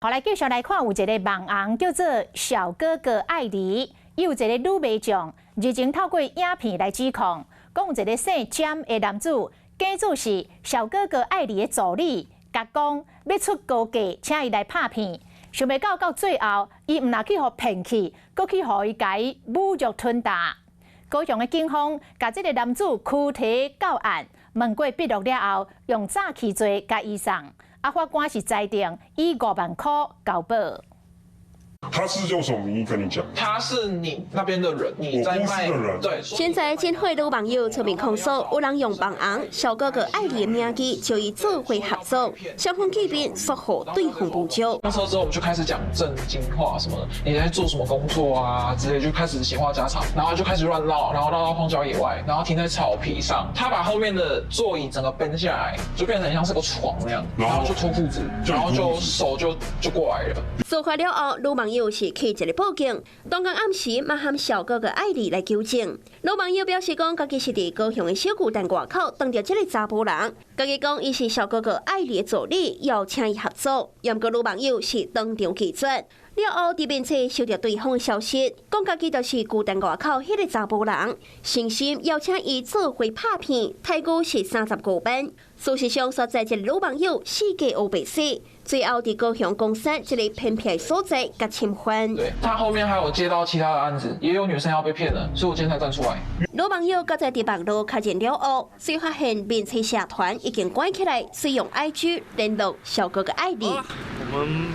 好，來繼續來看，有一个網紅叫做小哥哥愛梨，伊有一个女民眾，日前透過影片來指控，講有一个姓詹的男子，假做是小哥哥愛梨的助理，共講欲出高價，請伊來拍片。想袂到到最後，伊毋但去予騙去，閣去予伊共伊侮辱吞打。高雄的警方共這个男子拘提到案，問過筆錄了後，用詐欺罪共移送。啊，法官是裁定以5萬箍交保。他是用什麼名義跟你講？他是你那邊的人，你在賣。對。現在真會女網友出面控訴，有人用網紅小哥哥愛梨的名義，就伊做伙合作，雙方見面說予對方侮辱。那時候之後，我們就開始講正經話什麼的，你在做什麼工作啊之類，就開始閒話家常，然後就開始亂繞，然後繞到荒郊野外，然後停在草皮上，他把後面的座椅整個搬下來，就變成像是個床那樣，然後就脫褲子，然後就手就過來了。事發了後，女網友是去一个報警，當天暗時嘛和小哥哥愛梨來求證。女網友表示講，家己是佇高雄的小巨蛋外口碰著這个查埔人，家己講伊是小哥哥愛梨的助理，要請伊合作。毋過女網友是當場拒絕。了後，佇面冊收著對方的消息，講家己就是巨蛋外口彼个查埔人，誠心邀請伊做伙拍片，待遇是35萬。事實上，煞載這个女網友四界烏白說，最後佇高雄岡山這个偏僻所在共侵犯。對，他後面還有接到其他的案子，也有女生要被騙了，所以我今天才站出來。女網友閣在佇網路確認了後，遂發現面冊社團已經關起來，遂用 IG 聯絡小哥哥愛梨。我們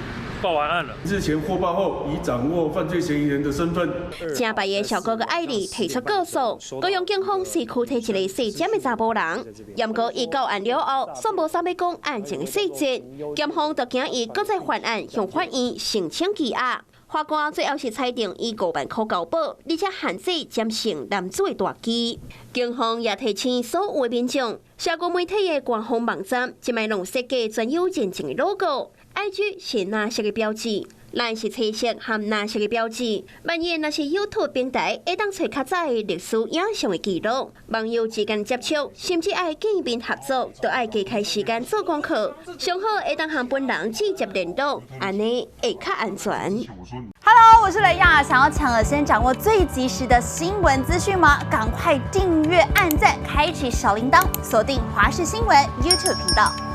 報完案了。日前獲報後，已掌握犯罪嫌疑人的身份。正敗的小哥哥愛梨提出告訴，高雄警方是拘提一個姓詹的查埔人，毋過伊到案了後，煞無啥物講案情的細節，檢方就驚伊閣再犯案，向法院申請羈押。法官最後是裁定以5萬箍交保，而且限制詹姓男子的大機。警方也提醒所有的民眾，社交媒體的官方網站，這擺攏設計專有認證的 logo。IG 是藍色的標誌，LINE 是青色和藍色的標誌。萬一若是 YouTube 平台，會當揣較早的歷史影像的記錄。網友之間接觸，甚至愛見面合作，都愛加開時間做功課。上好會當和本人直接聯絡，按呢會較安全。 Hello，我是雷亞，想要搶先掌握最及時的新聞資訊嗎？趕快訂閱、按讚、開啟小鈴鐺，鎖定華視新聞 YouTube 頻道。